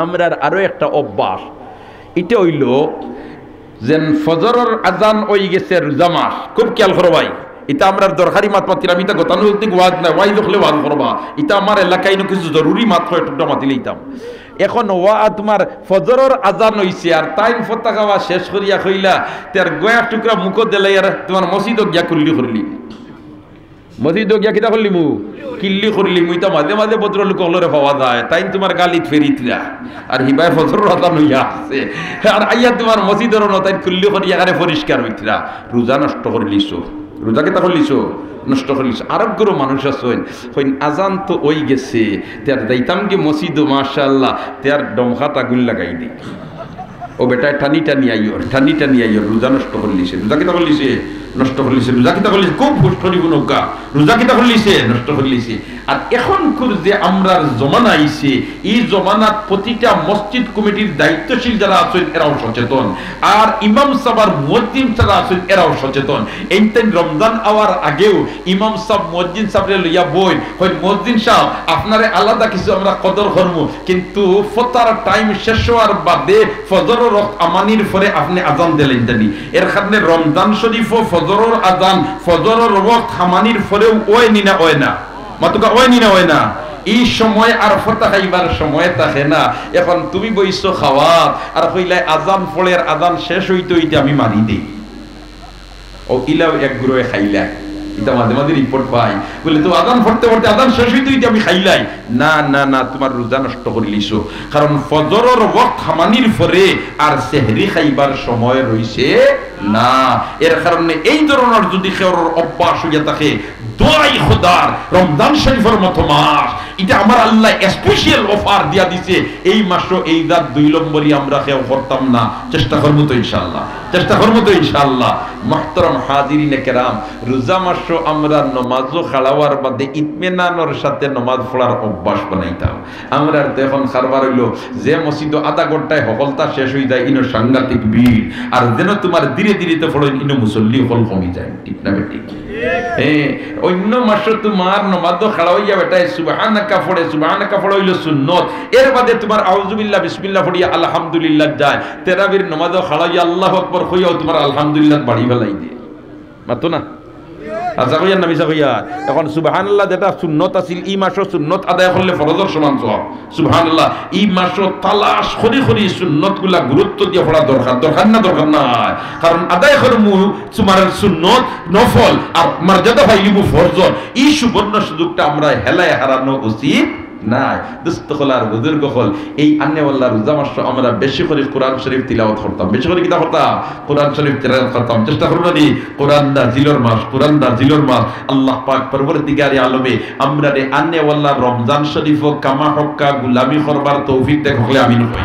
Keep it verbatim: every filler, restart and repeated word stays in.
আমরার আরো একটা অভ্যাস, ইটা অইলো যেন ফজরর আজান অইগেছে, রোজা মাস। খুব খেয়াল করো ভাই, ইটা আমরার দরকারি মাত মাতিরাম, ইটা গতানুগতিক ওয়াজ নায়, ওয়াইজ অকলে ওয়াজ করবা। ইটা আমার এলাকায় ইনো কিছু জরুরি মাত কয়, টুকরা মাতিলাইতাম। এখন ওয়া তুমার ফজরর আজান অইছে, আর তাইন ফতা খাওয়া শেষ করিয়া কইলা, তের গয়া টুকরা মুখো দিলাই আর তুমার মসজিদো গিয়া কুল্লি করলি। মসজিদো গিয়া কিতা করলিমু? কিল্লি করলিমু। ইতা মাঝে মাঝে ভদ্রলোক অকলরে পাওয়া যায়, তাইন তুমার গালিত ফেরিতরা, আর হিবায় ফজরর আজান অইয়া আছে, আর আইয়া তুমার মসজিদর অনো তাইন কুল্লি করিয়া এখানে পরিষ্কার অইতরা। রোজা নষ্ট করলিছো, রোজা কিতা করলিছো? নষ্ট করলিছো। আরক গুরু মানুষ আছইন, কইন আজান তো অইগেছে, তে আর যাইতাম কি মসজিদো, মাশাআল্লাহ, তে আর ডমকাত আগুন লাগাই দেই। ও বেটায় টানি টানি আইও, টানি টানি আইও, রোজা নষ্ট করলিছে, রোজা কিতা করলিছে? নষ্ট করলিছে, রোজা কিতা করলিছে? খুব হুশ করি হুনউক্কা, রোজা কিতা করলিছে? নষ্ট করলিছে। আর এখনকুর যে আমরার জমানা আইছে, ই জমানাত প্রতিটা মসজিদ কমিটির দায়িত্বশীল যারা আছইন, এরাও সচেতন, আর ইমাম সাব আর মুয়াজ্জিন যারা আছইন, এরাও সচেতন। এইন তাইন রমজান আওয়ার আগেউ ইমাম সাব, মুয়াজ্জিন সাবরে লইয়া বইন, কইন, "মুয়াজ্জিন সাব, আপনারে আলাদা কিছু আমরা কদর করমু, কিন্তু ফতার টাইম শেষ অওয়ার বাদে ফজরর ওয়াক্ত হামানির পরে আপনে আজান দিলাইন জানি।" এর কারণে রমজান শরিফো ফজরর আজান ফজরর ওয়াক্ত হামানির পরেউ অয়নি না অয় না? মাতুক্কা, অয়নি না অয় না? ই সময় আর ফতা খাইবার সময় থাকে না। এখন তুমি বইছো খাওয়াত, আর কইলায়, "আজান পড়ের, আজান শেষ অইতে অইতে আমি মারি দেই।" ও ইলাও এক গুরুয়ে খাইলায়। ইতা মাঝে মাঝে রিপোর্ট পাই। বলে, "তো আজান পড়তে পড়তে, আজান শেষ অইতে অইতে আমি খাইলাই।" না, না, না, তুমার রোজা নষ্ট করিলিছো। কারণ ফজরর ওয়াক্ত হামানির পরে আর সেহরি খাইবার সময় রইছে না। এর কারণে এই ধরনর যুদি কেউর অভ্যাস অইয়া থাকে, দোয়াই খোদার, রমজান শরিফর মতো মাস, ইটা আমার আল্লায় special offer দিয়া দিছে। এই মাসো এই জাত দুই নম্বরি আমরা কেউ করতাম না। চেষ্টা করমু তো ইনশাআল্লাহ, চেষ্টা করমু তো ইনশাআল্লাহ। মুহতারাম হাজিরিনে কেরাম, রোজা মাসো আমরা নমাজো খাড়া অওয়ার বাদে ইতমিনানর সাথে নমাজ পড়ার অভ্যাস বানাইতাম। আমরার তো এখন কারবার অইলো যে মসজিদো আধা ঘন্টায় হকলতা শেষ অইযায়, ইনো সাংঘাতিক ভিড়, আর যেন তুমার ধীরে ধীরে তো পড়ইন, ইনো মুসল্লি হকল কমি যায়, ঠিক না বেঠিক? এ, অইন্য মাসো তুমার নমাজো খাড়া অইয়া বেটায় সুবহানাকা পড়ে, সুবহানাকা পড়া অইলো সুন্নত, এর বাদে তুমার আউযুবিল্লাহ, বিসমিল্লাহ পড়িয়া আলহামদুলিল্লাহ যায়, তেরাবির নমাজো খাড়া অইয়া আল্লাহু আকবার কইয়াও তুমার আলহামদুলিল্লাহ বাড়ি ফালাই দে। মাতো না? আচ্ছা কইয়ার না মিছা কইয়ার? এখন সুবহানাল্লাহ যেটা সুন্নত আছিল, ই মাসো সুন্নত আদায় করলে ফরজর সমান সওয়াব। সুবহানাল্লাহ, ই মাসো তালাশ করি করি সুন্নতগুলা গুরুত্ব দিয়া পড়া দরকার, দরকার না দরকার নায়? কারণ আদায় করমু তুমার সুন্নত নফল, আর মর্যাদা পাইলিমু ফরজর। ই সুবর্ণ সুযোগটা আমরা হেলায় হারানো উচিত নায়। দোস্ত অকল আর বুজুর্গ অকল, এই আনেওয়ালা রোজা মাসো আমরা বেশি করি কোরআন শরিফ তিলাওয়াত করতাম, বেশি করি কিতা করতাম? কোরআন শরিফ তিলাওয়াত করতাম। চেষ্টা করমু নি? কোরআন নাজিলর মাস, কোরআন নাজিলর মাস। আল্লাহ পাক পরওয়ারদিগারে আলমে আমরারে আনেওয়ালা রমজান শরিফো কামা হক্কা গুলামি করবার তৌফিক দেউক, হকলে আমিন কই।